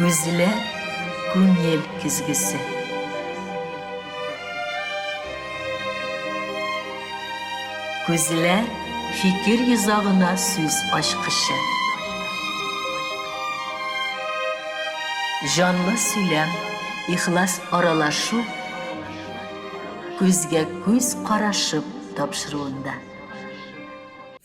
Күзләр күңел көзгесе. Күзләр фикер йозагына сүз ачкычы. Җанлы сөйләм, ихлас аралашу күзгә күз карашып тапшыруында.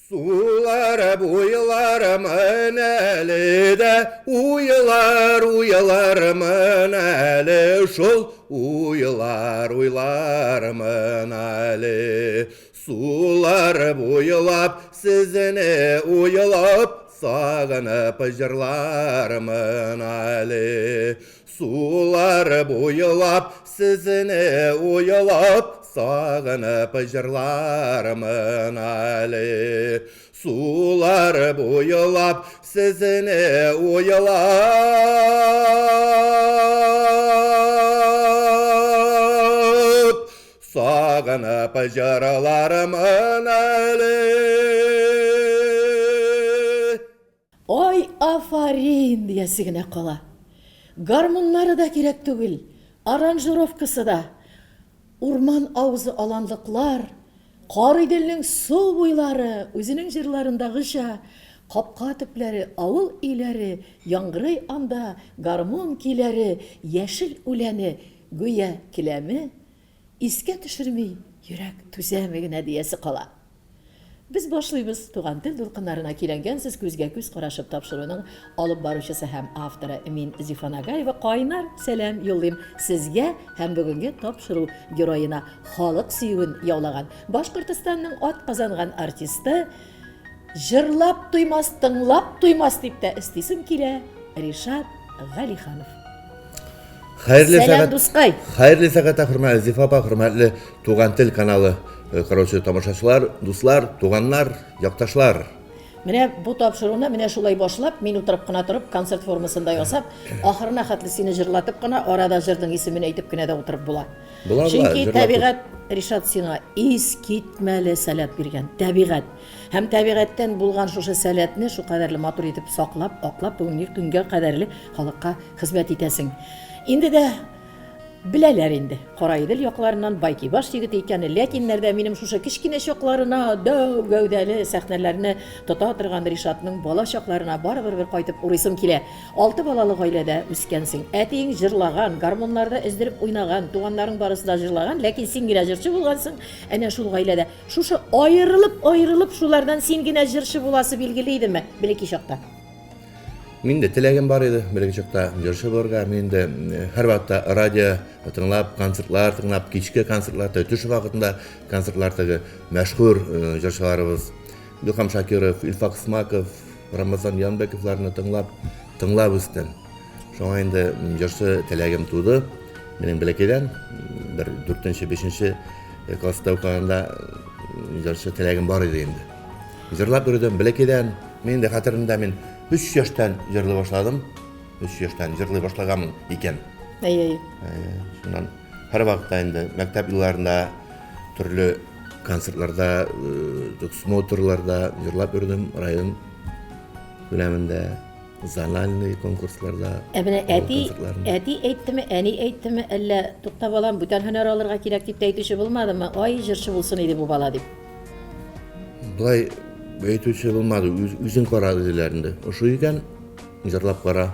Сулар буйларымын әле дә уйлар уйлармын әле шул уйлар уйлармын әле Сулар буйлап сезне уйлап сагынып җырлармын әле Сулар буйлап сезне уйлап сагынып җырлармын әле. Сулар буйлап сезне уйлап сагынып җырлармын әле. Ай, афарин! диясе генә кала. Гармуннары да кирәк түгел, аранжировкасы да. Урман авызы аланлыклар, Карыйделнең су буйлары, үзенең җырларындагыча, капка төпләре, авыл өйләре, яңгырый анда гармун көйләре, яшел үләне, гүя келәме, Искә төшерми йөрәк түзәме генә диясе кала. Без башлыйбыз Туган тел дулкыннарына көйләнгәнсез күзгә-күз карашып тапшыруның алып баручысы һәм авторы мин Зифа Нагаева кайнар сәлам юллыйм сезгә һәм бүгенге тапшыру героена халык сөюен яулаган Башкортостанның атказанган артисты Җырлап туймас, тыңлап туймас дип тә өстисем килә, Ришат Галиханов. Хәерле Сәлам, сәгать. дускай. Хәерле сәгатьтә хөрмәтле Зифа апа, хөрмәтле Туган тел каналы э, караучы тамашачылар, дуслар, туганнар, якташлар. Менә бу тапшыруны менә шулай башлап, мин утырып кына торып, концерт формасында ясап, ахырына хәтле сине җырлатып кына, арада җырның исемен әйтеп кенә дә утырып була. Була, була, Чөнки җырлату. табигать Ришат сиңа искитмәле сәләт биргән. Табигать. Һәм табигатьтән булган шушы сәләтне шулкадәрле матур итеп саклап, аклап, бүгенге көнгә кадәрле халыкка хезмәт итәсең. Инде дә беләләр инде, Караидел якларыннан Байкибаш егете икәнне, ләкиннәр дә минем шушы кечкенә чакларына дәү гәүдәле сәхнәләрне тота торган Ришатның бала чакларына барыбер бер кайтып урыйсым килә. Алты балалы гаиләдә үскәнсең. Әтиең җырлаган, гармуннарда өздереп уйнаган, туганнарың барысы да җырлаган, ләкин син генә җырчы булгансың. Әнә шул гаиләдә Шушы аерылып-аерылып шулардан син генә җырчы буласы билгеле идеме бәләкәй чакта? Мин дә теләгем бар иде бәләкәй чакта җырчы булырга. Мин инде һәрвакытта радио тыңлап, концертлар тыңлап, кичке концертлар, төш вакытында концертлар теге мәшһүр җырчыларыбыз Илһам Шакиров, Илфак Смаков, Рамазан Янбековларны тыңлап, тыңлап үстем. Шуңа инде җырчы теләгем туды. Минем бәләкәйдән бер дүртенче, бишенче класста укыганда җырчы теләгем бар иде инде. Җырлап йөрдем бәләкәйдән. Мин инде хәтеремдә мин 3 яшьтән җырлый башладым. 3 яшьтән җырлый башлаганмын икән. Әйе, әйе. Шуннан һәрвакытта инде мәктәп елларында төрле концертларда, смотрларда җырлап йөрдем район күләмендә. Зональный конкурсларда. Ә менә әти, әти әйттеме, әни әйттеме, әллә тукта балам, бүтән һөнәр алырга кирәк дип тә әйтүче булмадымы? Ай, җырчы булсын иде бу бала дип. Болай әйтүче булмады, үз, үзең кара диделәр инде. Ошый икән, җырлап кара.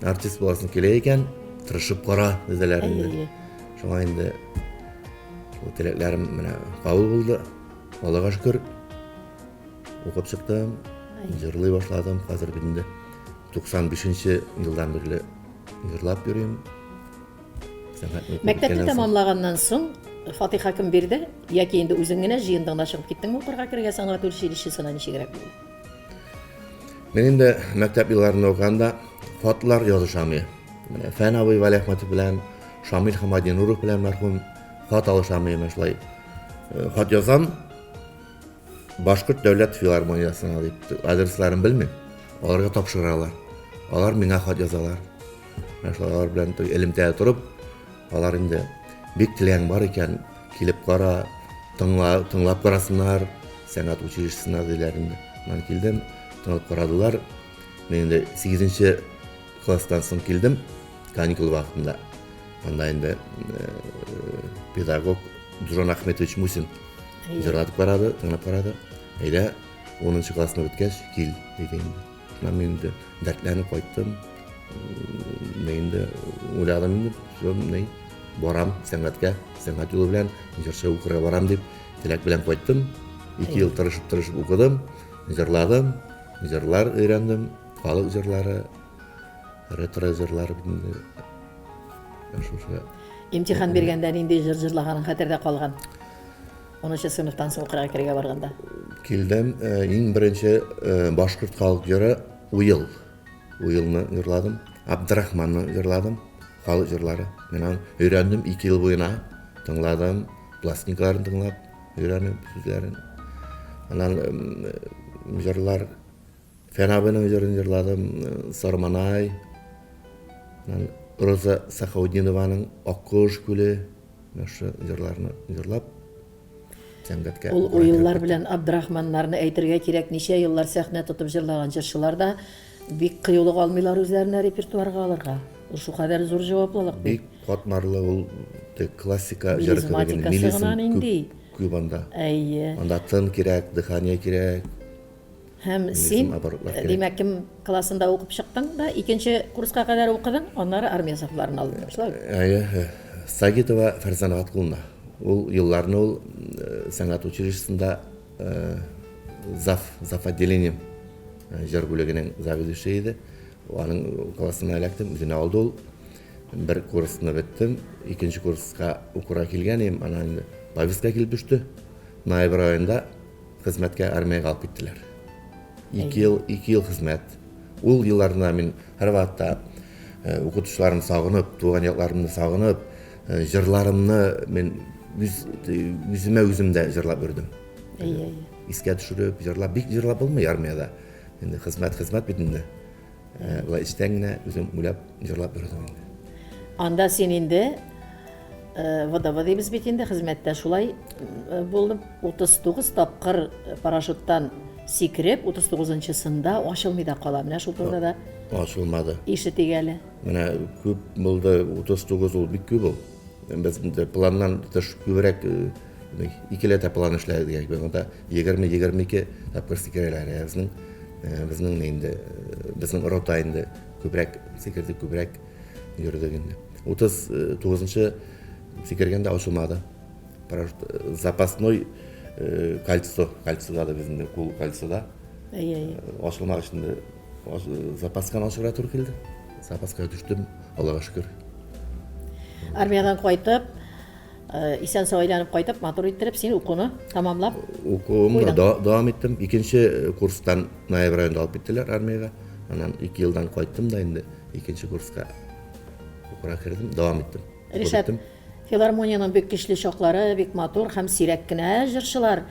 Артист буласың килә икән, тырышып кара диделәр инде. Шуңа инде шул теләкләрем менә кабул булды. Аллага шөкер. Укып чыктым, җырлый башладым. Хәзер бит инде 95 елдан бирле җырлап йөрим. Мәктәпне тәмамлаганнан соң фатиха кем бирде? Яки инде үзең генә җыендың да чыгып киттеңме укырга керергә сәнгать училищесына ничегрәк булды? Мин инде мәктәп елларында укыганда хатлар язышам иде. Менә Фән абый Вәлиәхмәтов белән, Шамил Хамадинуров белән мәрхүм хат алышам иде шулай. Э, хат язам, Башкорт дәүләт филармониясенә дип адресларын белмим. Аларга тапшыралар. Алар миңа хат язалар. Менә шулай алар белән элемтәдә торып, алар инде бик теләгең бар икән, килеп кара, тыңла, тыңлап карасыннар, сәнгать училищесына диләр инде. Мин килдем, тыңлап карадылар. Мин инде 8 класстан соң килдем, каникул вакытында. Анда инде педагог Дуран Ахметович Мусин җырлатып карады, тыңлап карады. Әйдә, 10 классны беткәч, кил, диде инде. Шуннан мин инде дәртләнеп кайттым. Мин инде уйладым инде, все, ни, барам сәнгатькә, сәнгать юлы белән җырчы укырга барам дип теләк белән кайттым. 2 ел тырышып-тырышып укыдым, җырладым, җырлар өйрәндем, халык җырлары, ретро җырлары бит инде. Шушы. Имтихан биргәндә нинди җыр җырлаганың хәтердә калган? 10 сыйныфтан соң укырга керергә барганда. Килдем, э, иң беренче э, башкорт халык җыры Уел. Уелны җырладым, Абдрахманны җырладым, халык җырлары. Мин аны өйрәндем 2 ел буена, тыңладым, пластинкаларын тыңлап, өйрәнеп сүзләрен. Аннан җырлар Фән абыйның җырын җырладым, Сарманай. Аннан Роза Сахаудинованың Аккош күле. Менә шушы җырларны җырлап, сәнгатькә Ул уеллар белән Абдрахманнарны әйтергә кирәк, ничә еллар сәхнә тотып җырлаган җырчылар да бик кыюлык алмыйлар үзләренә репертуарга алырга. Ул шулкадәр зур җаваплылык бит. Бик катмарлы ул классика җыры кебек инде. Мелизматикасы гына нинди. Күп анда. Әйе. Анда тын кирәк, дыхание кирәк. Һәм син, димәк, кем классында укып чыктың да, икенче курска кадәр укыдың, аннары армия сафларына алындың, шулай бит? Әйе, Сагитова Фәрзана Гаткуловна. Ул елларны ул сәнгать училищесында зав, зав отделением җыр бүлегенең заведующие иде. Аның классына эләктем, үзенә алды ул. Бер курсны беттем, икенче курска укырга килгән идем, аннан инде повестка килеп төште. Ноябрь аенда Хезмәткә армиягә алып киттеләр. Ике ел, ике ел хезмәт. Ул елларда мин һәрвакытта э, укытучыларымны сагынып, туган якларымны сагынып, э, җырларымны мин үз үземә үзем дә җырлап йөрдем. Әйе, әйе. Искә төшереп, җырлап, бик җырлап булмый армиядә. Инде хезмәт хезмәт бит инде. Э, болай эчтән генә үзем уйлап җырлап йөрдем инде. Анда син инде э, ВДВ дибез бит инде, хезмәттә шулай э, булдым. 39 тапкыр парашюттан сикереп, 39-нчысында ачылмый да кала. Менә шул турыда да ачылмады. Ишетик әле. Менә күп булды, 39 ул бик күп ул. Без инде планнан тыш күбрәк икеләтә план эшләдек. Без монда 20-22 тапкыр сикерәләр. Безнең безнең инде безнең рота инде күбрәк сикердек, күбрәк йөрдек инде. 39-нчы сикергәндә ачылмады. Запасной кольцо, кольцода да безнең кул кольцода. Әйе, әйе. Ачылмагач инде запасканы ачырга туры килде. Запаска төштем, Аллага шөкер. Армиядән кайтып, исән-сау әйләнеп кайтып, матур иттереп, син укуны тамамлап Укуымны дәвам иттем. Икенче курстан ноябрь аенда алып киттеләр армиягә. Аннан 2 елдан кайттым да инде икенче курска укырга кердем, дәвам иттем. Ришат, филармониянең бик көчле чаклары, бик матур һәм сирәк кенә җырчылар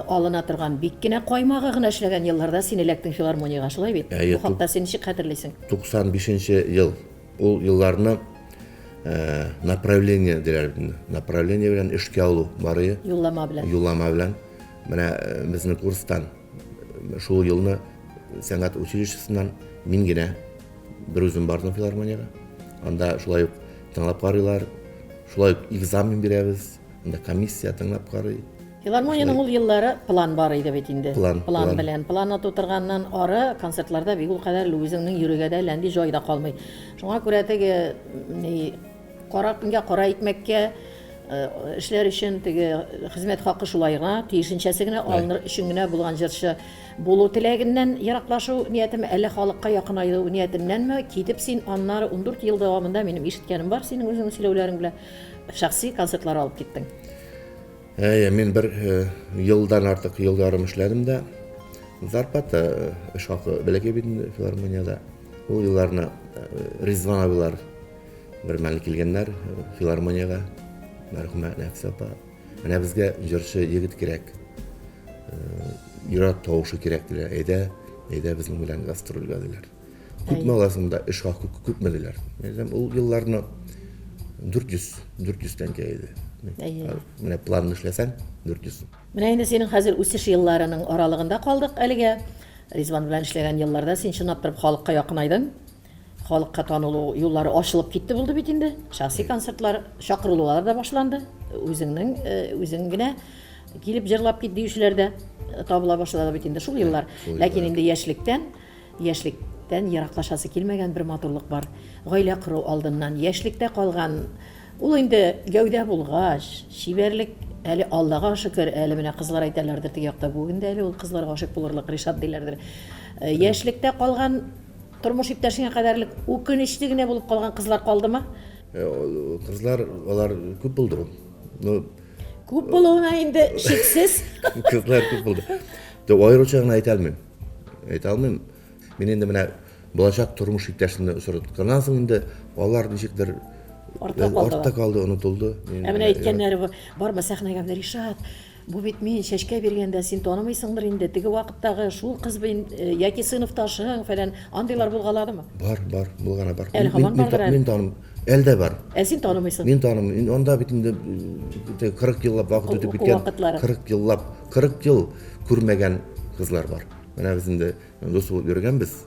алына торган, бик кенә каймагы гына эшләгән елларда син эләктең филармониягә, шулай бит? Әйе. Бу хакта син ничек хәтерлисең? 95 нче ел. Ул елларны направление диләр бит инде. Направление белән эшкә алу бар иде. Юллама белән. Юллама белән. Менә безнең курстан шул елны сәнгать училищесыннан мин генә бер үзем бардым филармониягә. Анда шулай ук тыңлап карыйлар, шулай ук экзамен бирәбез. Анда комиссия тыңлап карый. Филармониянең ул еллары план бар иде бит инде. План, план белән. Планны тутырганнан ары концертларда бик ул кадәр үзеңнең йөрергә дә әллә нинди җай да калмый. Шуңа күрә теге ни кара көнгә, кара икмәккә э, эшләр өчен теге хезмәт хакы шулай гына, тиешенчәсе генә алыныр өчен генә булган җырчы булу теләгеннән ераклашу ниятеме, әллә халыкка якынаю ниятеннәнме, китеп син аннары 14 ел дәвамында минем ишеткәнем бар синең үзеңнең сөйләүләрең белән шәхси концертлар алып киттең. Әйе, мин бер елдан артык, ел ярым эшләдем дә. Зарплата, эш хакы бәләкәй бит инде филармониядә. Ул елларны Ризван абыйлар бер мәлне килгәннәр филармониягә, мәрхүмә Нәфисә апа. Менә безгә җырчы егет кирәк. Ир-ат тавышы кирәк диләр. Әйдә, әйдә безнең белән гастрольгә диләр. Күпме аласың да, эш хакы күпме диләр. Әйтәм, ул елларны 400, 400 тәңкә иде. Әйе. Менә планны эшләсәң, 400. Менә инде синең хәзер үсеш елларының аралыгында калдык әлегә. Ризван белән эшләгән елларда син чынлап торып халыкка якынайдың. Халыкка танылу юллары ачылып китте булды бит инде. Шәхси концертлар, чакырылулар да башланды. Үзеңнең, э, үзең генә килеп җырлап кит диючеләр дә э, табыла башлады бит инде шул еллар. Ләкин инде яшьлектән, яшьлектән ераклашасы килмәгән бер матурлык бар. Гаилә кору алдыннан яшьлектә калган ул инде гәүдә булгач, чибәрлек әле Аллага шөкер, әле менә кызлар әйтәләрдер теге якта бүген дә әле ул кызлар гашыйк булырлык Ришат диләрдер. Э, яшьлектә калган Тормыш иптәшеңә кадәрлек үкенечле генә булып калган кызлар калдымы? Э, кызлар, алар күп булды ул. Ну, күп булуына инде шиксез. Кызлар күп булды. Тә аеруча гына әйтә алмыйм. Әйтә алмыйм. Мин инде менә булачак тормыш иптәшемне очратканнан соң инде алар ничектер артта калды, артта калды, онытылды. Ә менә әйткәннәре бармы сәхнәгә менә Ришат, Бу бит мин чәчкә биргәндә син танымыйсыңдыр инде, теге вакыттагы шул кыз бит, э, яки сыйныфташың фәлән, андыйлар булгаладымы? Бар, бар, булганы бар. Әле һаман бардыр әле. Мин таным, әле дә бар. Ә син танымыйсың? Мин танымыйм. Анда бит инде 40 еллап вакыт үтеп киткән. 40 еллап, 40 ел күрмәгән кызлар бар. Менә без инде дус булып йөргәнбез.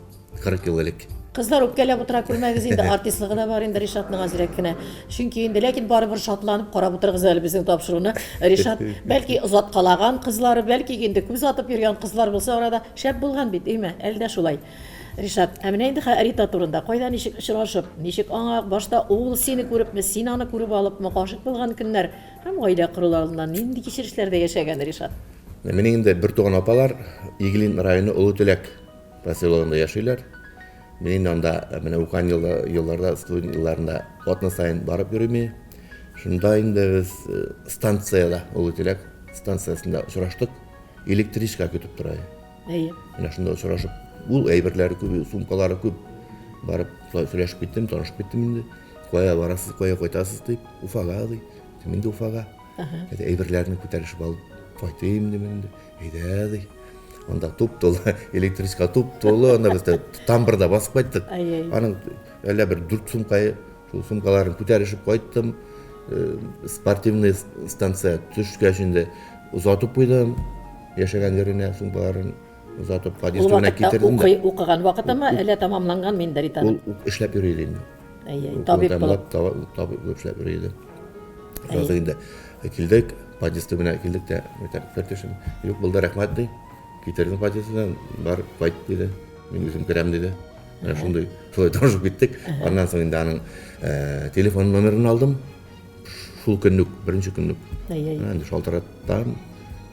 40 ел элек. Кызлар үпкәләп утыра күрмәгез инде, артистлыгы да бар инде Ришатның азрак кенә. Чөнки инде, ләкин барыбер шатланып карап утырыгыз әле безнең тапшыруны. Ришат, бәлки озаткалаган кызлары, бәлки инде күз атып йөргән кызлар булса арада, шәп булган бит, әйме? Әле дә шулай. Ришат, ә менә инде хәзер Рита турында, кайда ничек очрашып, ничек аңа башта ул сине күрепме, син аны күреп алыпмы, гашыйк булган көннәр һәм гаилә корулар алдыннан нинди кичерешләрдә яшәгән Ришат? Минем инде бертуган апалар Иглин районы Олы Теләк Поселогында яшиләр. Мин инде анда э, менә укыган елларда, студент елларында атна саен барып йөрим. Шунда инде без э, станциядә, Олы Теләк станциясендә очраштык. Электричка көтеп тора. Әйе. Менә шунда очрашып, ул әйберләре күп, сумкалары күп. Барып шулай сөйләшеп киттем, танышып киттем инде. Кая барасыз, кая кайтасыз дип, Уфага ди. Мин дә Уфага. Әйберләрне күтәрешеп алып кайтыйм дим инде. Әйдә, ди. Анда туп-тулы, электричка туп-тулы, анда без тамбырда басып кайттык. Аның әллә бер дүрт сумкайы, шул сумкаларын күтәрешеп кайттым. Э, спортивный станция төшкәч инде озатып куйдым. Яшәгән җиренә сумкаларын озатып подъезд төбенә китердем. Ул укыган вакытымы, әллә тәмамланган инде Ританың? Ул эшләп йөри иде инде. Әйе, табиб булып. Табиб булып эшләп йөри иде. Шуннан инде килдек, подъезд төбенә килдек тә, әйтәм, кертешем. Юк, булды, рәхмәт, ди. Китердем подъезддан, бар, кайт, диде. Мин үзем керәм, диде. Менә шундый, шулай танышып киттек. Аннан соң инде аның э, телефон номерын алдым. Шул көнне үк, беренче көнне үк. Инде шалтыраттам,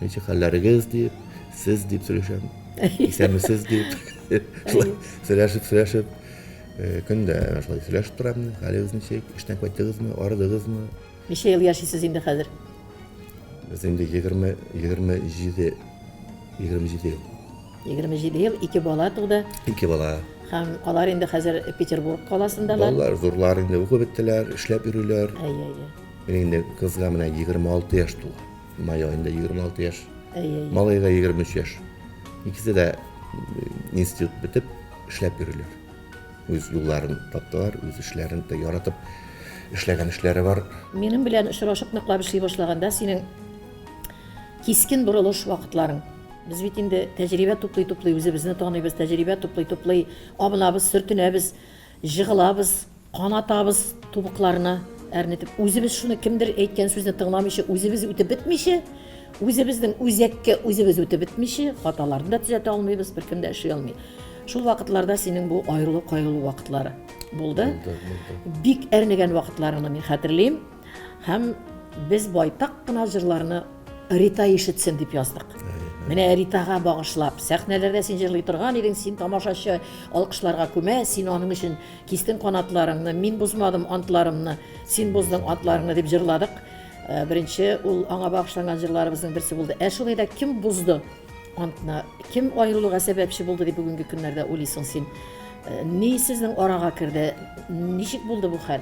ничек хәлләрегез дип, сез дип сөйләшәм. Исәнмесез дип. Шулай сөйләшеп, сөйләшеп. Э, көн дә шулай сөйләшеп торам. Хәлегез ничек? Эштән кайттыгызмы? Арыдыгызмы? Ничә ел яшисез инде хәзер? Без инде 20 27 27 ел. 27 ел, ике бала туды. Ике бала. Һәм алар инде хәзер Петербург каласындалар. Балалар зурлар инде укып беттеләр, эшләп йөриләр. Әйе, әйе. Минем инде кызга менә 26 яшь тула. Май аенда 26 яшь. Әйе, әйе. Малайга 23 яшь. Икесе дә институт бетеп эшләп йөриләр. Үз юлларын таптылар, үз эшләрен дә яратып эшләгән эшләре бар. Минем белән очрашып ныклап эшли башлаганда синең кискен борылыш вакытларың. Без бит инде тәҗрибә туплый-туплый үзебезне таныйбыз, тәҗрибә туплый-туплый абынабыз, сөртенәбез, җыгылабыз. Кан атабыз тубыкларына әрнетеп. Үзебез шуны кемдер әйткән сүзне тыңламыйча, үзебез үтеп бетмичә, үзебезнең үзәккә үзебез үтеп бетмичә, хаталарны да төзәтә алмыйбыз, беркем дә эшли алмый. Шул вакытларда синең бу аерылу кайгылу вакытлары булды. Бик әрнегән вакытларыңны мин хәтерлим. Һәм без байтак кына җырларны Рита ишетсен дип яздык. Менә Ритага багышлап, сәхнәләрдә син җырлый торган идең, син тамашачы алкышларга күмә, син аның өчен Кистең канатларыңны, мин бозмадым антларымны, син боздың антларыңны дип җырладык. Э, беренче ул аңа багышланган җырларыбызның берсе булды. Ә шулай да кем бозды антны, кем аерылуга сәбәпче булды дип бүгенге көннәрдә уйлыйсың син? Э, ни сезнең арага керде? Ничек булды бу хәл?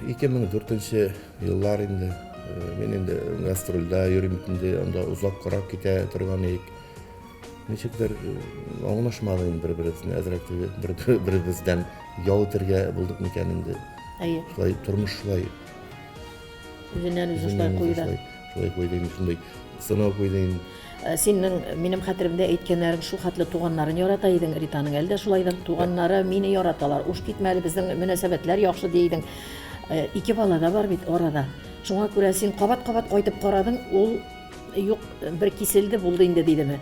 2004 еллар инде. Э, мин инде гастрольдә йөрим инде, анда озаккарак китә торган идек. Ничектер аңлашмады инде бер-беребезне, әзрәк теге бер-беребездән ял итәргә булдык микән инде. Әйе. Шулай тормыш шулай. Үзеннән үзе шулай куйды. Шулай куйды инде, шундый сынау куйды инде. Э, синең минем хәтеремдә әйткәннәрең шул хәтле туганнарын ярата идең Ританың әле дә шулайдыр. Туганнары мине яраталар. Уш китмә әле безнең мөнәсәбәтләр яхшы ди идең. Э, ике бала да бар бит арада. Шуңа күрә син кабат-кабат кайтып карадың, ул юк, бер киселде, булды инде дидеме?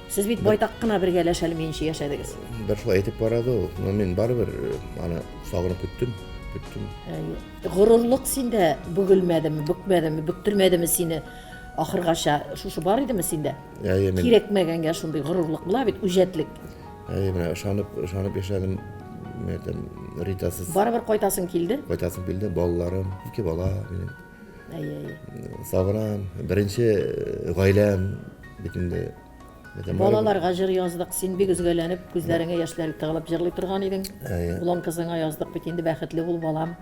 Сез бит байтак кына бергәләш әле минче яшәдегез. Бер шулай әйтеп карады ул. Но мин барыбер э, аны сагынып көттем. Көттем. Горурлык синдә бөгелмәдеме, бөкмәдеме, бөктермәдеме сине? Ахыргача шушы бар идеме синдә? Әйе, мин. Кирәкмәгәнгә шундый горурлык була бит, үҗәтлек. Әйе, менә ышанып, ышанып яшәдем. Мин әйтәм, Ритасыз. Барыбер кайтасың килде? Кайтасым килде, балаларым, ике бала минем. Әйе, әйе. Сагынам. Беренче э, гаиләм бит инде. Балаларга җыр яздык, син бик өзгәләнеп, күзләреңә яшьләр тыгылып җырлый торган идең. Әйе. Улың кызыңа яздык бит инде, бәхетле бул, балам.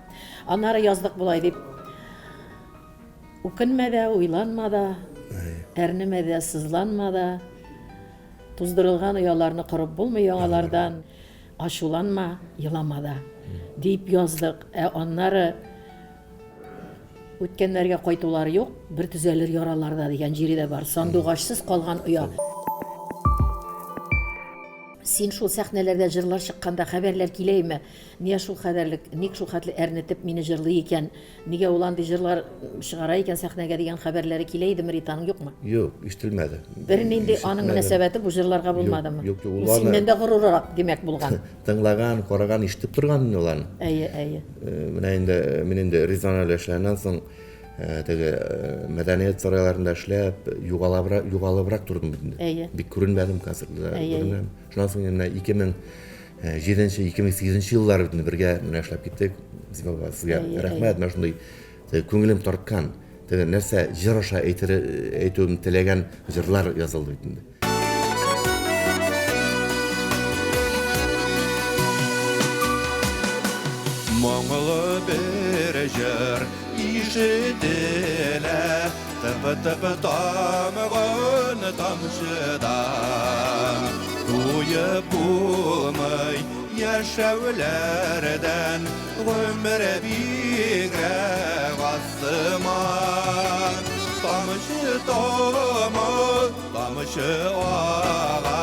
Аннары яздык болай дип. Үкенмә дә, уйланма да, әрнемә дә, сызланма да. Туздырылган ояларны корып булмый яңалардан. Ачуланма, елама да, дип яздык. Ә аннары үткәннәргә кайтулар юк, бер төзәлер яралар да дигән җире дә бар. Сандугачсыз калган оя. Син шул сәхнәләрдә җырлар чыкканда хәбәрләр киләйме? Нигә шул хәдәрлек, ник шул хәтле әрнетеп мине җырлый икән? Нигә ул андый җырлар чыгара икән сәхнәгә дигән хәбәрләре килә идеме Ританың, юкмы? Юк, ишетелмәде. Бернинди аның мөнәсәбәте бу җырларга булмадымы? Юк, юк, ул синнән дә горуррак, димәк, булган. Тыңлаган, караган, ишетеп торган инде ул аны. Әйе, әйе. Менә инде мин инде Ризан әле эшләгәннән соң теге мәдәният сарайларында эшләп, югалабрак, югалыбрак тордым бит инде. Әйе. Бик күренмәдем концертларда. Әйе. Шуннан соң менә 2007 2008 еллар бит инде бергә менә эшләп киттек. Зима апа, сезгә рәхмәт, менә шундый күңелем тарткан, теге нәрсә җыр аша әйтер, әйтүем теләгән җырлар язылды бит инде. Моңлы бер җыр ишетелә, Тып-тып тамган тамчыдан. Туеп булмый яшәүләрдән, Гомер бигрәк аз сыман. Тамчы тама, тамчы ага,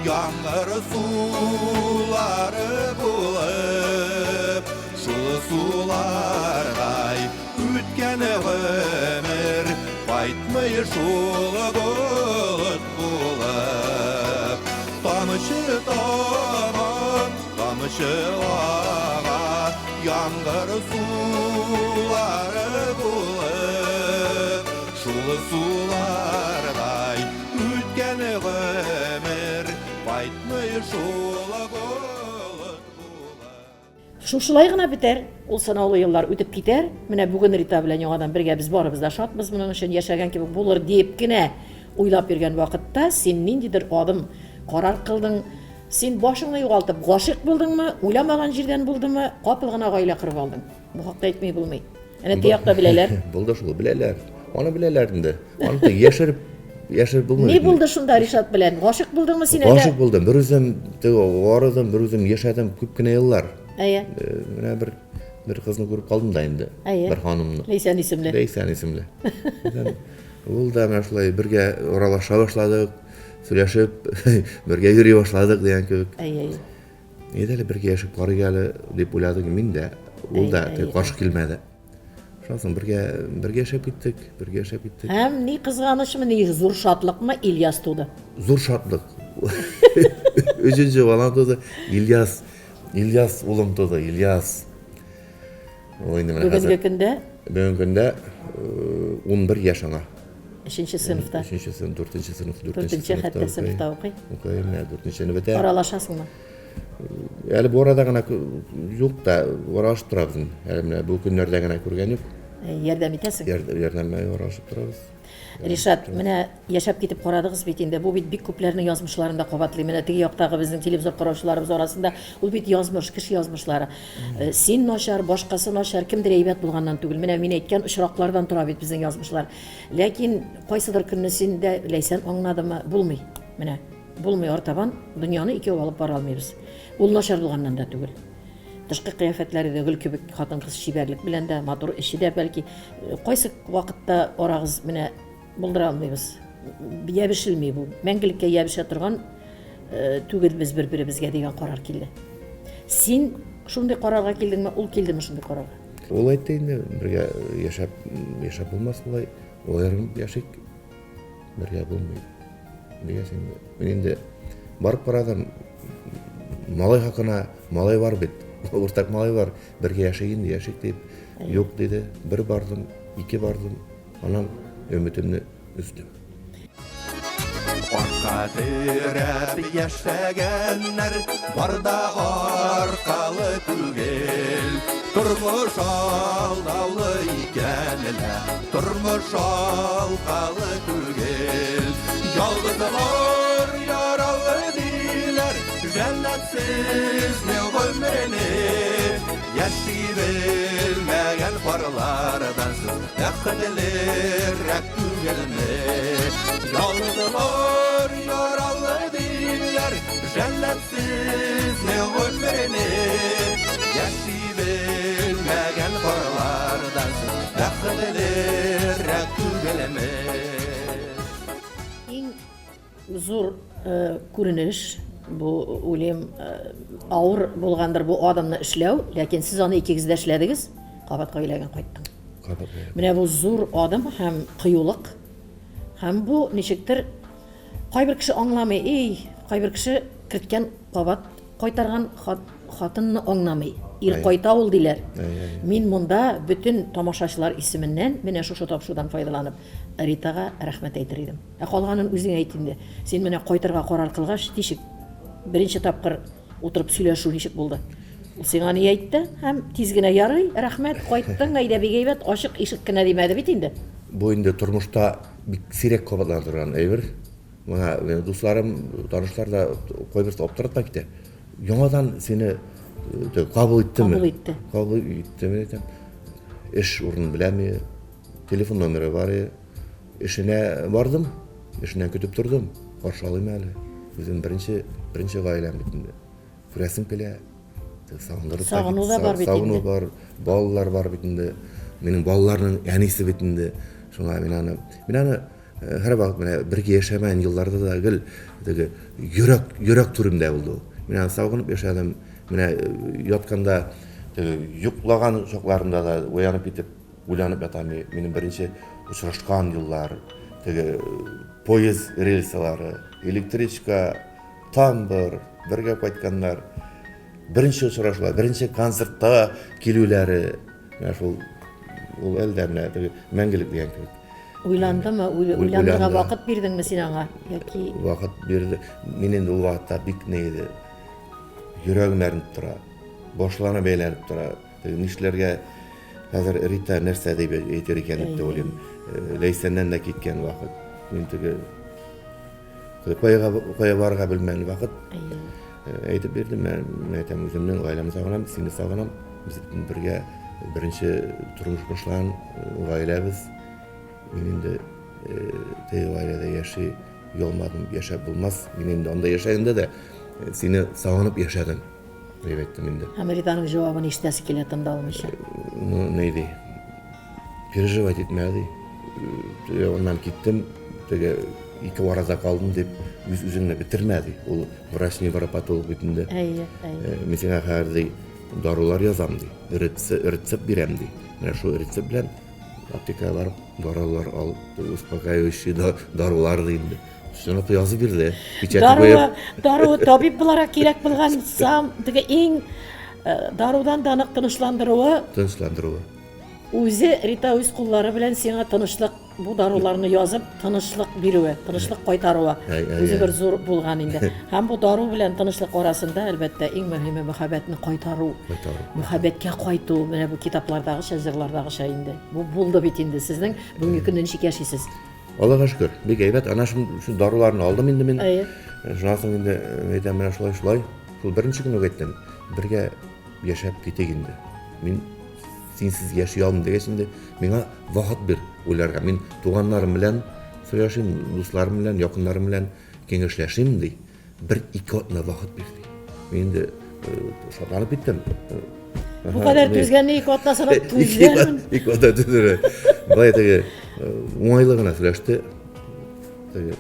Яңгыр сулары булып, Шул сулардай үткән гомер Кайтмый шул болыт булып. Тамчы тама, тамчы ага, Яңгыр сулары булып, Шул сулардай үткән гомер Кайтмый шул болыт булып. Шушылай гына бетәр, ул санаулы еллар үтеп китәр. Менә бүген Рита белән яңадан бергә без барыбыз да шатбыз моның өчен, яшәгән кебек булыр диеп кенә уйлап йөргән вакытта син ниндидер адым, карар кылдың. Син башыңны югалтып гашыйк булдыңмы, уйламаган җирдән булдымы, капыл гына гаилә корып алдың. Бу хакта әйтми булмый. Әнә теякта беләләр. Булды шул, беләләр. Аны беләләр инде. Аны да яшереп, яшереп булмый. Ни булды шунда Ришат белән? Гашыйк булдыңмы син әллә? Гашыйк булдым. Бер үзем теге арыдым, бер үзем яшәдем күп кенә еллар. Әйе. Э, менә бер бер кызны күреп калдым да инде. Әйе. Бер ханымны. Ләйсән исемле. Ләйсән исемле. Ул да менә шулай бергә аралаша башладык, сөйләшеп, бергә йөри башладык дигән кебек. Әйе, әйе. Әйдә әле бергә яшәп карыйк әле дип уйладык мин дә. Ул да каршы килмәде. Шуннан соң бергә бергә яшәп киттек, бергә яшәп киттек. Һәм ни кызганычмы, ни зур шатлыкмы, Ильяс туды. Зур шатлык. Өченче балам туды. Ильяс, Ильяс улым туды, Ильяс. Ул инде менә Бүгенге көндә? Бүгенге көндә 11 яшь аңа. Өченче сыйныфта. Өченче сыйныф, дүртенче сыйныф, дүртенче хәтта сыйныфта укый. Укый, менә дүртенчене бетә. Аралашасыңмы? Әле бу арада гына юк та, аралашып торабыз инде. Әле менә бу көннәрдә генә күргән юк. Ярдәм итәсең? Ярдәм аралашып торабыз. Ришат, менә яшәп китеп карадыгыз бит инде. Бу бит бик күпләрнең язмышларында кабатлый. Менә теге яктагы безнең телевизор караучыларыбыз арасында ул бит язмыш, кеше язмышлары. Э, син начар, башкасы начар, кемдер әйбәт булганнан түгел. Менә мин әйткән очраклардан тора бит безнең язмышлар. Ләкин кайсыдыр көнне син дә Ләйсән аңладымы? Булмый. Менә булмый артабан дөньяны икәү алып бара алмыйбыз. Ул начар булганнан да түгел. Тышкы кыяфәтләре дә гөл кебек хатын-кыз чибәрлек белән дә, матур эше дә бәлки. Кайсы вакытта арагыз менә булдыра алмыйбыз. ябешелми бу. Мәңгелеккә ябешә торган э, түгел без бер-беребезгә дигән карар килде. Син шундый карарга килдеңме, ул килдеме шундый карарга? Ул әйтте инде, бергә яшәп, яшәп булмас болай. Аерым яшик, бергә булмый. Дигәч инде, мин инде барып карадым. Малай хакына малай бар бит. Уртак малай бар. Бергә яшик инде, яшик дип. Юк диде. Бер бардым, ике бардым. Аннан өметемне өздем. Арка терәп яшәгәннәр бар да аркалы түгел. Тормыш алдаулы икән лә, тормыш алкалы түгел. Ялгызлар яралы диләр, Җәннәтсезне гомерне. Яши белмәгән парлардан сез бәхетлерәк түгелме? Ялгызлар яралы диләр, Җәннәтсезне гомерне. Яши белмәгән парлардан сез бәхетлерәк түгелме? Иң Зур күренеш бу, уйлыйм, авыр булгандыр бу адымны эшләү, ләкин сез аны икегез дә эшләдегез, кабат гаиләгә кайттың. Кабат гаиләгә. Менә бу зур адым һәм кыюлык. Һәм бу ничектер кайбер кеше аңламый, эй, кайбер кеше керткән кабат кайтарган хатынны аңламый. Ир кайта ул диләр. Мин монда бөтен тамашачылар исеменнән менә шушы тапшырудан файдаланып Ритага рәхмәт әйтер идем. Ә калганын үзең әйт инде. Син менә кайтырга карар кылгач, ничек беренче тапкыр утырып сөйләшү ничек булды? Ул сиңа ни әйтте? Һәм тиз генә ярый, рәхмәт, кайттың, әйдә бик әйбәт, ачык ишек кенә димәде бит инде. Бу инде тормышта бик сирәк кабатлана торган әйбер. Моңа минем дусларым, танышлар да кайберсе аптырап та китә. Яңадан сине э, кабул иттеме? Кабул итте. Кабул иттеме әйтәм. Эш урынын беләме? Телефон номеры бар. Эшенә бардым, эшеннән көтеп тордым. Каршы алыйм әле. Үзем беренче, беренче гаиләм бит инде. Күрәсем килә. Сагындырып Сагыну да бар бит инде. Сагыну бар, балалар бар бит инде. Минем балаларның әнисе бит инде. Шуңа мин аны, мин аны э, һәрвакыт менә бергә яшәмәгән елларда да гел теге йөрәк, йөрәк түремдә булды ул. Мин аны сагынып яшәдем. Менә э, ятканда теге йоклаган чакларында да уянып китеп Уйланып ятам, минем беренче очрашкан еллар, теге поезд рельсалары, электричка, тамбур, бергә кайтканнар. Беренче очрашулар, беренче концертта килүләре, менә шул ул әле дә менә теге мәңгелек дигән кебек. Уйландымы? Уйланырга вакыт бирдеңме син аңа? Яки вакыт бирде. Мин инде ул вакытта бик ни иде. Йөрәгем әрнеп тора. Башларым әйләнеп тора. Нишләргә хәзер Рита нәрсә дип әйтер икән дип тә уйлыйм. Э, Ләйсәннән дә киткән вакыт. Мин теге кая кая барырга белмәгән вакыт. Э, әйтеп бирдем, мен әйтәм, үземнең гаиләмне сагынам, сине сагынам. Без бергә беренче тормыш башлаган э, гаиләбез. Мин инде теге гаиләдә яши алмадым, яшәп булмас. Мин инде анда яшәгәндә дә сине сагынып яшәдем. Дип әйттем инде. Һәм Ританың җавабын ишетәсе килә тында алмыйча. Ну, ни ди? Переживать итмә ди. Теге аннан киттем, теге ике арада калдым дип үз үзеңне бетермә ди. Ул врач невропатолог бит инде. Әйе, әйе. Мин сиңа хәзер ди дарулар язам ди. Рецепт бирәм ди. Менә шул рецепт белән аптекага барып дарулар ал, успокаивающий дарулар ди инде. Шуны язып бирде. Печать куеп. Дару, табиб буларак кирәк булган сам, теге иң э, дарудан да нык тынычландыруы. Тынычландыруы. Үзе Рита үз куллары белән сиңа тынычлык, бу даруларны язып, тынычлык бирүе, тынычлык кайтаруы. Үзе бер зур булган инде. Һәм бу дару белән тынычлык арасында, әлбәттә, иң мөһиме мәхәббәтне кайтару. Кайтару. Мәхәббәткә кайту, менә бу китаплардагыча, җырлардагыча инде. Бу булды бит инде сезнең. Бүгенге көндә ничек яшисез? Аллага шөкер, бик әйбәт. Ана шул шул даруларны алдым инде мин. Әйе. Шуннан соң инде әйтәм, менә шулай шулай. Шул беренче көн үк әйттем. Бергә яшәп китик инде. Мин синсез яши алмыйм дигәч инде миңа вакыт бир уйларга. Мин туганнарым белән сөйләшим, дусларым белән, якыннарым белән киңәшләшим ди. Бер-ике атна вакыт бир ди. Мин инде шатланып киттем. Бу кадәр түзгәнне ике атна санап түзгәнмен. Ике атна түзгән. Былай теге уңайлы гына сөйләште. Теге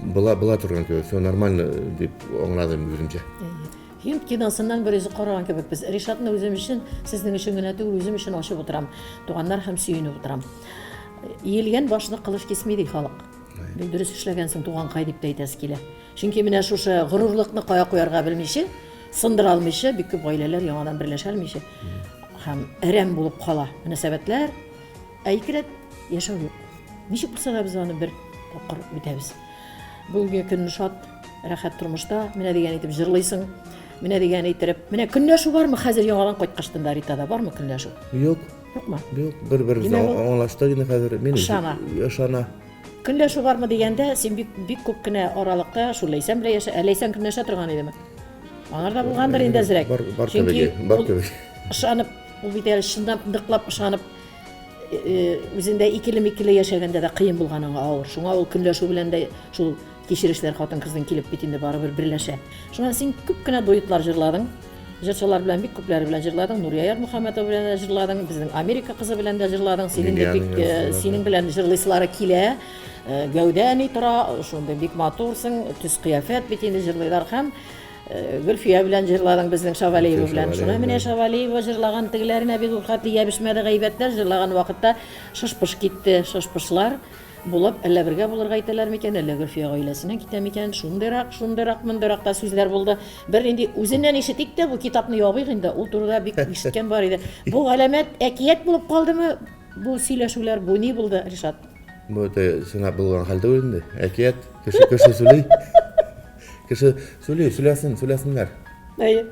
була була торган кебек, все нормально дип аңладым үземчә. Һинд киносыннан бер үзе караган кебек без. Ришатны үзем өчен, сезнең өчен генә түгел, үзем өчен ачып утырам. Туганнар һәм сөенеп утырам. Иелгән башны кылыч кисми ди халык. Бик дөрес эшләгәнсең, туганкай дип тә әйтәсе килә. Чөнки менә шушы горурлыкны кая куярга белмичә, сындыра алмыйча, бик күп гаиләләр яңадан берләшә алмыйча һәм әрәм булып кала мөнәсәбәтләр. Ә икеләт яшәү юк. Ничек булса да без аны бер тапкыр үтәбез. Бүгенге көн шат, рәхәт тормышта, менә дигән итеп җырлыйсың, менә дигән итеп. Менә көнләшү бармы хәзер яңадан кайткачтын да Ритада бармы көнләшү? Юк. Юкмы? Юк, бер-беребезне аңлаштык инде хәзер. Мин ышана. Ышана. Көнләшү бармы дигәндә, син бик бик күп кенә аралыкта шул Ләйсән белән яшә, ә Ләйсән көнләшә торган идеме? Аңар да булгандыр инде әзрәк. Бар, бар кебек, бар кебек. Ышанып, ул бит әле чынлап ныклап ышанып үзендә икеле-микеле яшәгәндә дә кыен булган аңа авыр. Шуңа ул көнләшү белән дә шул кичерешләр хатын-кызның килеп бит инде барыбер берләшә. Шуңа син күп кенә дуэтлар җырладың. Җырчылар белән бик күпләре белән җырладың. Нурия Ярмөхәммәтова белән дә җырладың, безнең Америка кызы белән дә җырладың. Синең дә бик синең белән җырлыйсылары килә. Гәүдә ни тора, шундый бик матурсың, төс-кыяфәт бит инде җырлыйлар һәм Гөлфия белән җырладың безнең Шавалиева белән. Шуны менә Шавалиева җырлаган тегеләренә бик үк хәтле ябешмәде гайбәтләр җырлаган вакытта шыш-пыш китте, шыш-пышлар булып, әллә бергә булырга әйтәләр микән, әллә Гөлфия гаиләсеннән китә микән, шундыйрак, шундыйрак, мондыйрак та сүзләр булды. Бернинди үзеннән ишетик тә, бу китапны ябыйк инде, ул турыда бик ишеткән бар иде. Бу галәмәт әкият булып калдымы бу сөйләшүләр, бу ни булды, Ришат? Бу это чынлап булган хәл түгел инде. Әкият, кеше кеше сөйли. Кеше сөйли, сөйләсен, сөйләсеннәр. Әйе.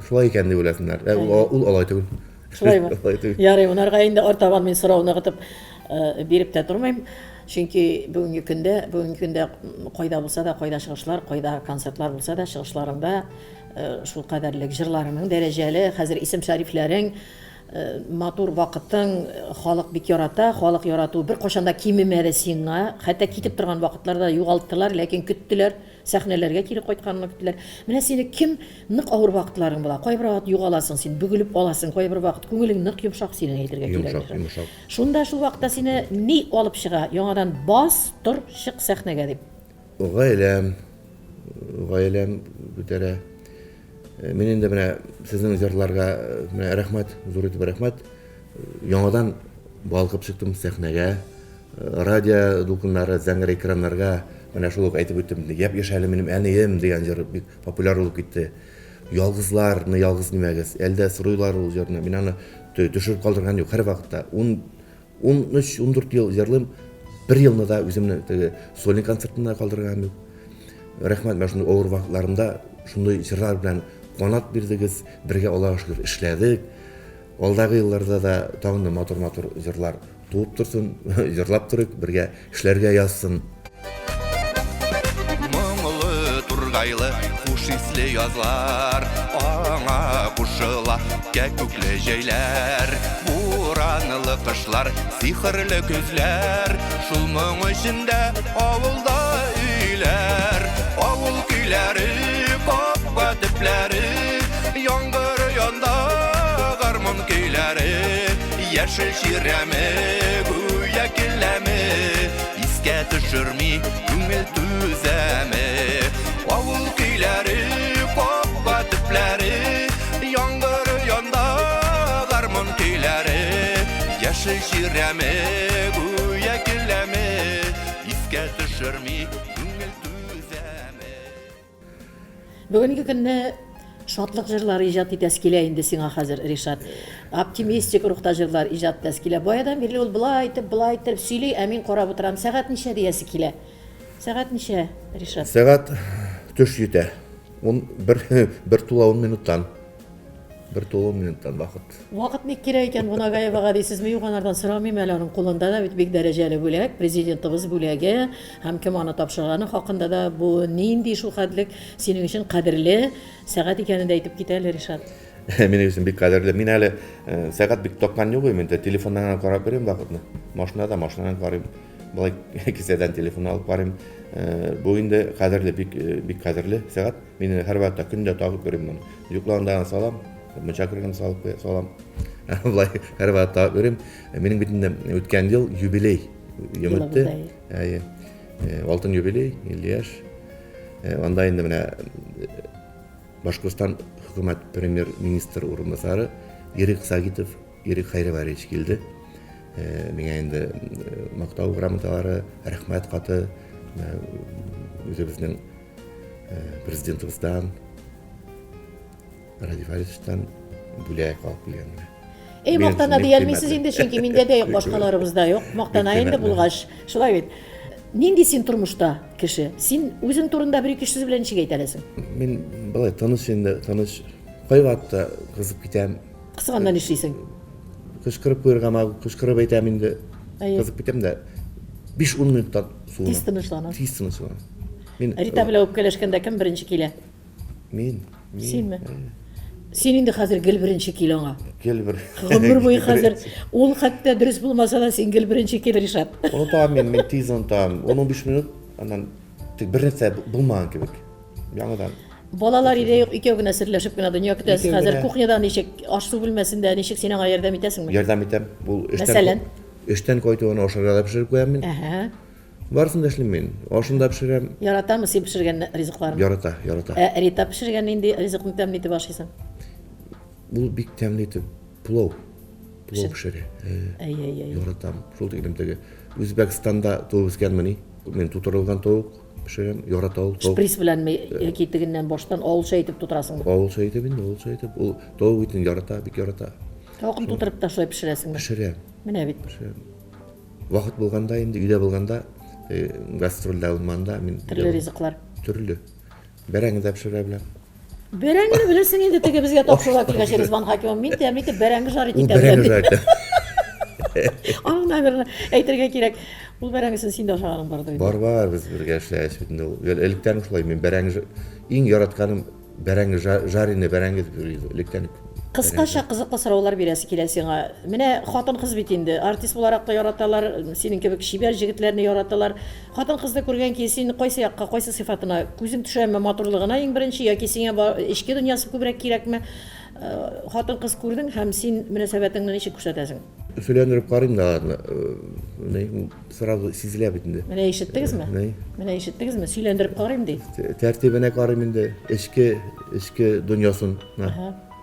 Шулай икән дип уйласыннар. Ә ул алай түгел. Шулаймы? Ярый, монарга инде артабан мин сорау ныгытып биреп тә тормыйм. Чөнки бүгенге көндә, бүгенге көндә кайда булса да, кайда чыгышлар, кайда концертлар булса да, чыгышларыңда шул кадәрлек җырларының дәрәҗәле, хәзер исем-шәрифләрең, матур вакытың, халык бик ярата, халык ярату беркайчан да кимемәде сиңа, хәтта китеп торган вакытларда югалттылар, ләкин көттеләр. Сәхнәләргә кире кайтканыңны көттеләр. Менә сине кем нык авыр вакытларың була. Кайбер вакыт югаласың син, бөгелеп аласың, кайбер вакыт күңелең нык йомшак синең әйтергә кирәк. Йомшак, йомшак. Шунда шул вакытта сине ни алып чыга? Яңадан бас, тор, чык сәхнәгә дип. Гаиләм, гаиләм күтәрә. Мин инде менә сезнең җырларга менә рәхмәт, зур итеп рәхмәт. Яңадан балкып чыктым сәхнәгә. Радио дулкыннары, зәңгәр экраннарга менә шул ук әйтеп үттем. Япь-яшь әле минем әнием дигән җыр бик популяр булып китте. Ялгызларны ялгыз димәгез. Әле дә сорыйлар ул җырны. Мин аны төшереп калдырган юк. Һәрвакытта 13, 14 ел җырлыйм. Бер елны да үземне теге сольный концертында калдырган юк. Рәхмәт, менә шундый авыр вакытларымда шундый җырлар белән канат бирдегез. Бергә Аллага шөкер эшләдек. Алдагы елларда да тагын да матур-матур җырлар туып торсын, җырлап торыйк, бергә эшләргә язсын. Моңлы тургайлы, хуш исле язлар, аңа кушыла кәкүкле җәйләр, буранлы кышлар, сихерле көзләр, шул моң эчендә авылда өйләр, авыл көйләре, капка төпләре, яңгыр янда гармун көйләре. Яшел чирәме, гүя келәме, искә төшерми күңел түзәме. Авыл көйләре, капка төпләре, яңгыр янда гармун көйләре. Яшел чирәме, гүя келәме, искә төшерми күңел түзәме. Бүгенге көнне шатлык җырлары иҗат итәсе килә инде сиңа хәзер, Ришат. Оптимистик рухта җырлар иҗат итәсе килә. Баядан бирле ул болай итеп, болай итеп сөйли, ә мин карап утырам. Сәгать ничә диясе килә. Сәгать ничә, Ришат? Сәгать төш җитә. Ун бер, бер тула ун минуттан. Бер тулы минуттан вакыт. Вакыт ник кирәк икән Гунагаевага дисезме? Юк, анардан сорамыйм әле, аның кулында да бит бик дәрәҗәле бүләк, президентыбыз бүләге һәм кем аны тапшырганы хакында да бу нинди шул хәтлек синең өчен кадерле сәгать икәнен дә әйтеп кит әле, Ришат. Минем өчен бик кадерле. Мин әле сәгать бик таккан юк инде, телефоннан гына карап йөрим вакытны. Машинада машинадан карыйм. Болай кесәдән телефон алып карыйм. Бу инде кадерле, бик бик кадерле сәгать. Мин һәрвакытта көндә тагып йөрим моны. Йоклаганда гына салам, мунча кергәндә салып куя, салам. Болай һәрвакыт тагып йөрим. Минем бит инде үткән ел юбилей. Ел үтте. Әйе. Алтын юбилей, 50 яшь. Анда инде менә Башкортстан хөкүмәт премьер-министр урынбасары Ирек Сагитов, Ирек Хәйреварович килде. Миңа инде мактау грамоталары, рәхмәт хаты үзебезнең президентыбыздан Радий Фаридовичтан бүләк алып килгән менә. Эй, мактана диялмисез инде, чөнки миндә дә юк, башкаларыбызда юк. Мактана инде булгач, шулай бит. Нинди син тормышта кеше? Син үзең турында бер-ике сүз белән ничек әйтә аласың? Мин былай тыныч инде, тыныч. Кайвакытта кызып китәм. Кызганда нишлисең? Кычкырып куярга ма, кычкырып әйтәм инде. Кызып китәм дә 5-10 минуттан суынам. Тиз тынычланасың. Тиз тынычланам. Мин Рита белән үпкәләшкәндә кем беренче килә? Мин. Синме? Син инде хәзер гел беренче кил аңа. Гел бер. Гомер буе хәзер ул хәтта дөрес булмаса да син гел беренче кил, Ришат. Онытам мин, мин тиз онытам. 10-15 минут аннан тик бер нәрсә булмаган кебек. Яңадан. Балалар өйдә юк, икәү генә серләшеп кенә дөнья көтәсез. Хәзер кухняда ничек, аш-су бүлмәсендә ничек син аңа ярдәм итәсеңме? Ярдәм итәм. Бу эштән Мәсәлән? Эштән кайтуын ашарга да пешереп куям мин. Әһә. Барысын да эшлим мин. Ашын да пешерәм. Яратамы син пешергән ризыкларны? Ярата, ярата. Ә Рита пешергән нинди ризыкны тәмле итеп ашыйсың? Ул бик тәмле итеп плов. Плов пешерә. Әй, әй, әй. Яратам. Шул тиклем теге Үзбәкстанда туып үскәнмени? Мин тутырылган тавык пешерәм, ярата ул тавык. Шприц беләнме яки тегеннән баштан авылча итеп тутырасыңмы? Авылча итеп инде, авылча итеп. Ул тавык итен ярата, бик ярата. Тавыкны тутырып та шулай пешерәсеңме? Пешерәм. Менә бит. Пешерәм. Вакыт булганда инде, өйдә булганда, э, гастрольдә булмаганда мин Төрле ризыклар. Төрле. Бәрәңге дә пешерә беләм. Бәрәңгене белерсең инде, теге безгә тапшыруга килгәч Ризван Хакимов, мин тәмле итеп бәрәңге жарить Ул итәм. бәрәңге жарить итә. Аның, наверное, әйтергә кирәк. Ул бәрәңгесен син дә ашаганың бардыр инде. Бар, бар, без бергә эшләгәч бит инде ул. Электән шулай мин бәрәңге иң яратканым Бәрәңге, жареный бәрәңге дип йөри иде электән үк. Кыскача кызыклы сораулар бирәсе килә сиңа. Менә хатын-кыз бит инде, артист буларак та яраталар, синең кебек чибәр җегетләрне яраталар. Хатын-кызны күргән көе син кайсы якка, кайсы сыйфатына күзең төшәме, матурлыгына иң беренче яки сиңа эчке дөньясы күбрәк кирәкме? Хатын-кыз күрдең һәм син мөнәсәбәтеңне ничек күрсәтәсең? Сөйләндереп карыйм да аларны. Ни, сразу сизелә бит инде. Менә ишеттегезме? Ни? Менә ишеттегезме? Сөйләндереп карыйм ди. Тәртибенә карыйм инде, эчке, эчке дөньясын.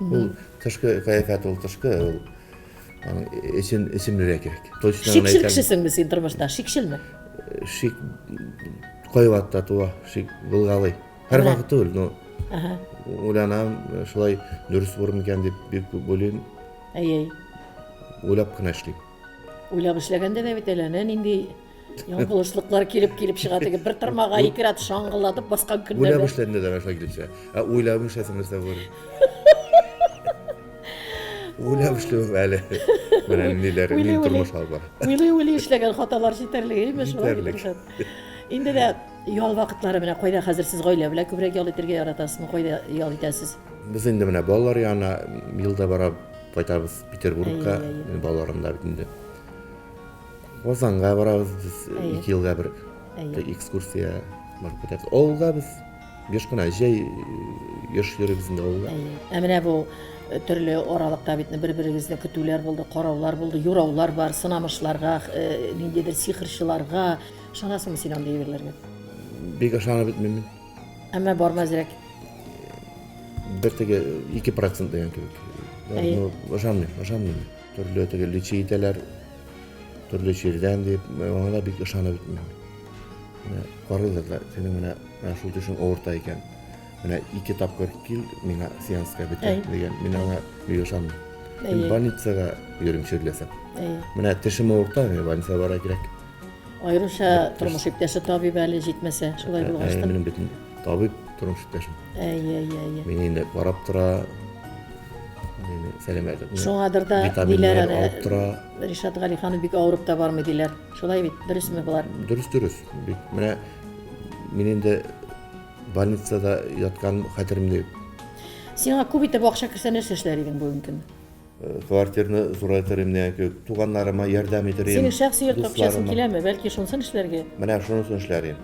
Ул тышкы кыяфәт, ул тышкы, ул аның эчен, эчен белергә кирәк. Точно гына Шикчел кешесеңме син тормышта? Шикчелме? Шик кайвакытта туа, шик булгалый. Һәрвакыт түгел, но уйланам, шулай дөрес булыр микән дип бик күп уйлыйм. Әй-әй. Уйлап кына эшлим. Уйлап эшләгәндә дә бит әле әнә нинди ялгышлыклар килеп-килеп чыга теге бер тырмага ике рәт шаңгылдатып баскан көннәрдә. Уйлап эшләгәндә дә шулай килеп чыга. Ә уйлап эшләсәң нәрсә булыр? Уйлап эшләү әле. Менә ниләр, мин тормыш алып бара. Уйлый-уйлый эшләгән хаталар җитәрлек, әйме шулай? Җитәрлек. Инде дә ял вакытлары менә кайда хәзер сез гаилә белән күбрәк ял итәргә яратасызмы? Кайда ял итәсез? Без инде менә балалар янына елда барып кайтабыз Петербургка, балаларым да бит инде. Казанга барабыз без ике елга бер экскурсия барып кайтабыз. Авылга без еш кына җәй еш йөрибез инде авылга. Ә менә бу э, төрле аралыкта бит бер-берегезне көтүләр булды, караулар булды, юраулар бар, сынамышларга, э, ниндидер сихерчыларга. Ышанасыңмы син андый әйберләргә? Бик ышанып бетмим мин. Әмма бармы әзрәк? Бер теге 2% дигән кебек. Ну, ышанмыйм, ышанмыйм. Төрле теге лечи итәләр, төрле чирдән дип, аңа да бик ышанып бетмим. Менә карыйлар да, синең менә менә шул тешең авырта икән. Менә ике тапкыр кил, миңа сеанска бетә дигән. Мин аңа бик ышанмыйм. Мин больницага йөрим чирләсәм. Менә тешем авырта, миңа больницага барырга кирәк. Аеруча тормыш иптәше табиб әле җитмәсә, шулай булгач та. Минем бит табиб тормыш иптәшем. Әйе, әйе, әйе. Мине инде карап тора. Мине сәламәтлек. Шуңадыр да диләр әле. Алып тора. Ришат Галиханов бик авырып та бармый диләр. Шулай бит, дөресме болар? Дөрес, дөрес. Бик менә мин инде больницада яткан хәтеремдә юк. Сиңа күп итеп акча керсә нәрсә эшләр идең бүгенге көндә? Квартирны зурайтыр идем дигән кебек, туганнарыма ярдәм итер идем. Синең шәхси йорт акчасын киләме? Бәлки шунысын эшләргә? Менә шунысын эшләр идем.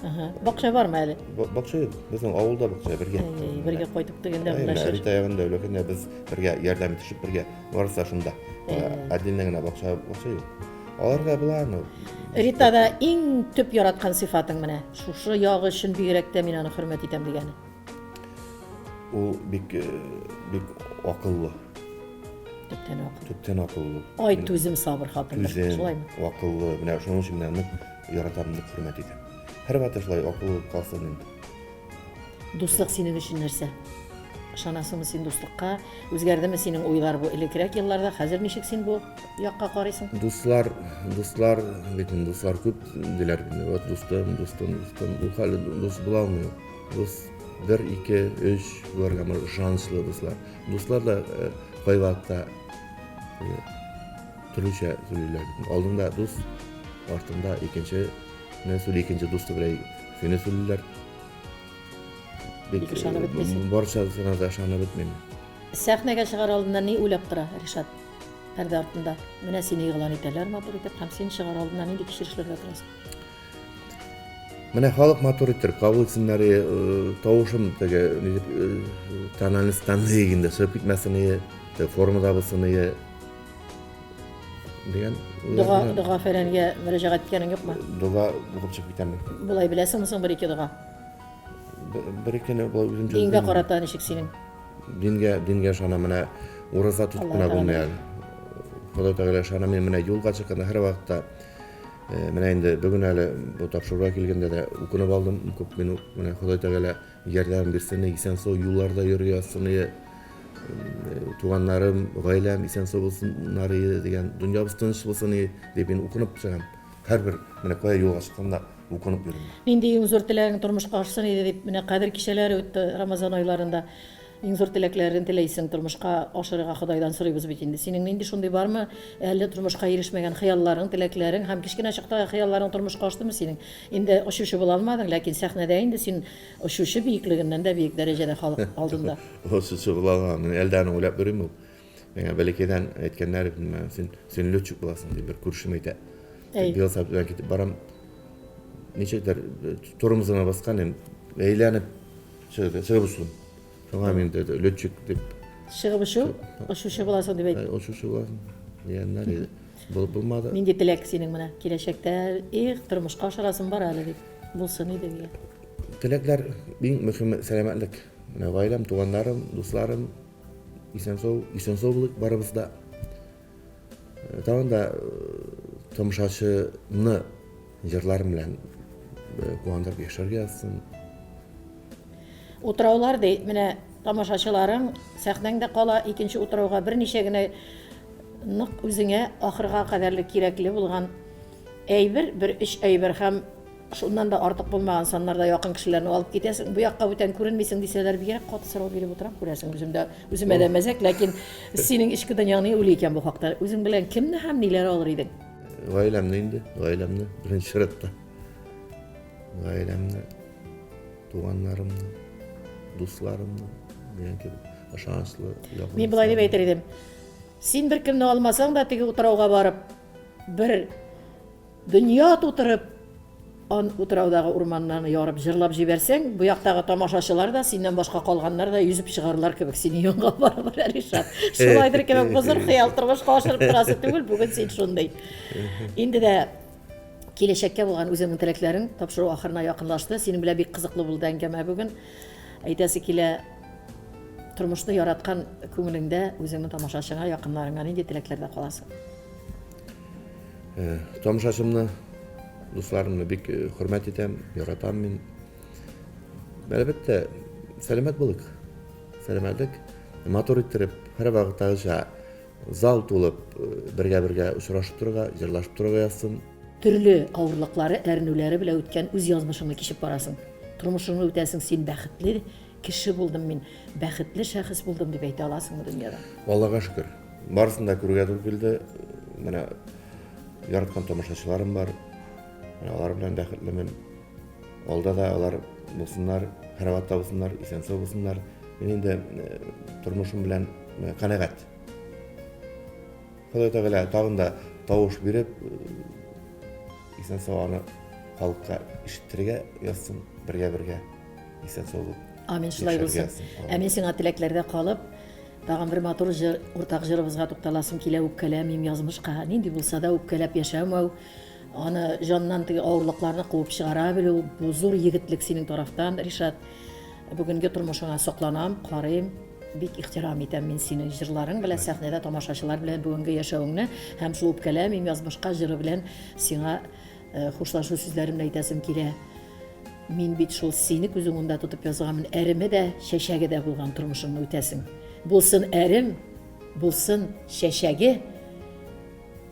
Ага. Бакча бармы әле? Бакча юк. Безнең авылда бакча бергә. Бергә кайтып дигәндә менә Рита ягында өлкәндә без бергә ярдәм итешеп бергә барысы шунда. Отдельно генә бакча бакча юк. Аларга була аны. Ритада иң төп яраткан сыйфатың менә шушы ягы өчен бигрәк тә мин аны хөрмәт итәм дигәне. Ул бик э, бик акыллы. Төптән акыллы. Төптән акыллы. Ай, түзем сабыр хатын. Түзем, шулаймы? Акыллы. Менә шуның өчен менә нык яратам, нык хөрмәт итәм. Һәрвакыт шулай акыллы булып калсын инде. Дуслык синең өчен нәрсә? Ышанасыңмы син дуслыкка? Үзгәрдеме синең уйлар бу элекрәк елларда? Хәзер ничек син бу якка карыйсың? Дуслар, дуслар, бит инде дуслар күп диләр. Вот дустым, дустым, дустым. Ул хәле дус була алмый. Дус бер, ике, өч буларга может ышанычлы дуслар. Дуслар да э, кайвакытта э, төрлечә сөйлиләр. Алдыңда дус, артыңда икенче не сөйли, икенче дусты белән сине сөйлиләр. Бик ышанып бетмисең. Барчасына да ышанып бетмим. Сәхнәгә чыгар алдыннан ни уйлап тора Ришат? Пәрдә артында. Менә сине игълан итәләр матур итеп һәм син чыгар алдыннан нинди кичерешләрдә торасың? Менә халык матур иттереп кабул итсеннәр, э, тавышым теге ни дип э, тональность танлый инде чыгып китмәсен, теге формада булсын дигән. Дога, дога фәләнгә мөрәҗәгать иткәнең юкмы? Дога укып чыгып китәм. Болай беләсеңме соң бер-ике дога? Бер икене болай үзем Дингә карата ничек синең? Дингә, дингә ышанам, менә ураза тотып кына булмый әле. Ходай Тәгалә ышанам, мин менә юлга чыкканда һәрвакытта э, менә инде бүген әле бу тапшыруга килгәндә дә укынып алдым, күп минут менә Ходай Тәгалә ярдәм бирсен, исән-сау юлларда йөрергә язсын, туганнарым, гаиләм исән-сау булсыннар дигән, дөньябыз тыныч булсын дип мин укынып чыгам. Һәрбер менә кая юлга чыксам да укынып йөрим. Нинди иң зур теләгең тормышка ашсын иде дип, менә кадер кичәләре үтте Рамазан айларында. Иң зур теләкләрен теләйсең, тормышка ашырырга Ходайдан сорыйбыз бит инде. Синең нинди шундый бармы, әле тормышка ирешмәгән хыялларың, теләкләрең һәм кечкенә чактагы хыялларың тормышка аштымы синең? Инде очучы була алмадың, ләкин сәхнәдә инде син очучы биеклегеннән дә биек дәрәҗәдә халык алдында. Очучы була алмадым. Мин әле дә аны уйлап йөрим ул. Миңа бәләкәйдән әйткәннәр, син, син летчик буласың дип бер күршем әйтә. Велосипед белән китеп барам. Ничектер тормозына баскан идем, әйләнеп чыгып очтым. Шуңа мин летчик дип. Чыгып очу, очучы буласың дип әйт. Очучы буласың дигәннәр иде. Булып булмады. Нинди теләк синең менә киләчәктә, эх, тормышка ашырасың бар әле дип булсын иде дигән. Теләкләр иң мөһиме сәламәтлек. Менә гаиләм, туганнарым, дусларым исән-сау, исән-сау булыйк барыбыз да. Э, тагын да э, тамашачыны җырларым белән э, куандырып яшәргә язсын. Утраулар ди, менә тамашачыларың сәхнәңдә кала, икенче утрауга берничә генә нык үзеңә ахырга кадәрле кирәкле булган әйбер, бер өч әйбер һәм Шуннан да артык булмаган саннарда якын кешеләрне алып китәсең, бу якка бүтән күренмисең дисәләр, бигрәк каты сорау биреп утырам, күрәсең, үзем дә, үземә дә мәзәк, ләкин синең эчке дөньяң ни уйлый икән бу хакта? Үзең белән кемне һәм ниләр алыр идең? Гаиләмне инде, гаиләмне, беренче чиратта. Гаиләмне, туганнарымны, дусларымны, дигән кебек, ышанычлы якын. Мин болай дип әйтер идем. Син беркемне алмасаң да, теге утрауга барып, бер Дөнья тутырып, ан утраудагы урманнарны ярып җырлап җибәрсәң, бу яктагы тамашачылар да, синнән башка калганнар да йөзеп чыгарлар кебек синең янга барыбер, Ришат. Шулайдыр кебек, бу зур хыял тормышка ашырып торасы түгел, бүген син шундый. Инде дә киләчәккә булган үзеңнең теләкләрең тапшыру ахырына якынлашты. Синең белән бик кызыклы булды әңгәмә бүген. Әйтәсе килә, тормышны яраткан күңелеңдә үзеңнең тамашачыңа, якыннарыңа нинди теләкләрдә каласың? Э, тамашачымны, дусларымны бик э, хөрмәт итәм, яратам мин. Әлбәттә, сәламәт булыйк. Сәламәтлек матур иттереп, һәрвакыттагыча зал тулып, э, бергә-бергә очрашып торырга, җырлашып торырга язсын. Төрле авырлыклары, әрнүләре белән үткән үз язмышыңны кичеп барасың. Тормышыңны үтәсең, син бәхетле кеше булдым мин, бәхетле шәхес булдым дип әйтә аласыңмы дөньяда? Аллага шөкер. Барысын да күрергә туры килде. Менә яраткан тамашачыларым бар. Менә алар белән бәхетлемен. Алда да алар булсыннар, һәрвакытта булсыннар, исән-сау булсыннар. Мин инде э, тормышым белән э, канәгать. Ходай Тәгалә тагын да тавыш биреп, э, исән-сау аны халыкка ишеттерергә язсын, бергә-бергә исән-сау булып. Амин, шулай булсын. Ә мин сиңа теләкләрдә калып, Тагын бер матур җыр, уртак җырыбызга тукталасым килә, үпкәләмим язмышка. Нинди булса да үпкәләп яшәмәү, аны җаннан теге авырлыкларны куып чыгара белү, бу зур егетлек синең тарафтан, Ришат. Бүгенге тормышыңа сокланам, карыйм, бик ихтирам итәм мин сине җырларың белән, сәхнәдә тамашачылар белән бүгенге яшәвеңне һәм шул үпкәләмим язмышка җыры белән сиңа э, хушлашу сүзләремне әйтәсем килә. Мин бит шул сине күз уңында тотып язганмын. Әреме дә, чәчәге дә булган тормышыңны үтәсең. Булсын әрем, булсын чәчәге.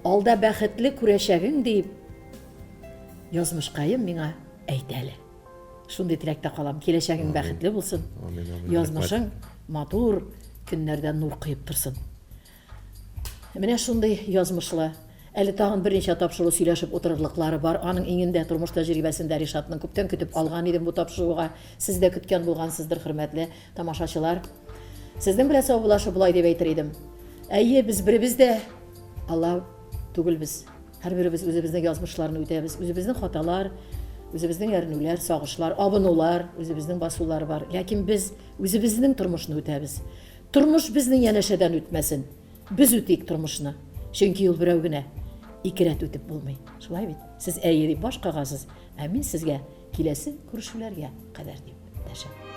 Алда бәхетле күрәчәгең дип, язмышкаем миңа әйт әле. Шундый теләктә калам. Киләчәгең бәхетле булсын. Язмышың матур көннәрдә нур коеп торсын. Менә шундый язмышлы, әле тагын берничә тапшыру сөйләшеп утырырлыклары бар. Аның иңендә тормыш тәҗрибәсендә Ришатның күптән көтеп алган идем бу тапшыруга. Сез дә көткән булгансыздыр, хөрмәтле тамашачылар. Сезнең белән саубуллашып болай дип әйтер идем. Әйе, без беребез дә Алла түгелбез. Һәрберебез үзебезнең язмышларны үтәбез, үзебезнең хаталар, үзебезнең әрнүләр, сагышлар, абынулар, үзебезнең басулар бар. Ләкин без үзебезнең тормышны үтәбез. Тормыш безнең янәшәдән үтмәсен. Без үтик тормышны. Чөнки ул берәү генә. Ике рәт үтеп булмый. Шулай бит? Сез әйе дип баш кагасыз, ә мин сезгә киләсе күрешүләргә кадәр дип дәшәм.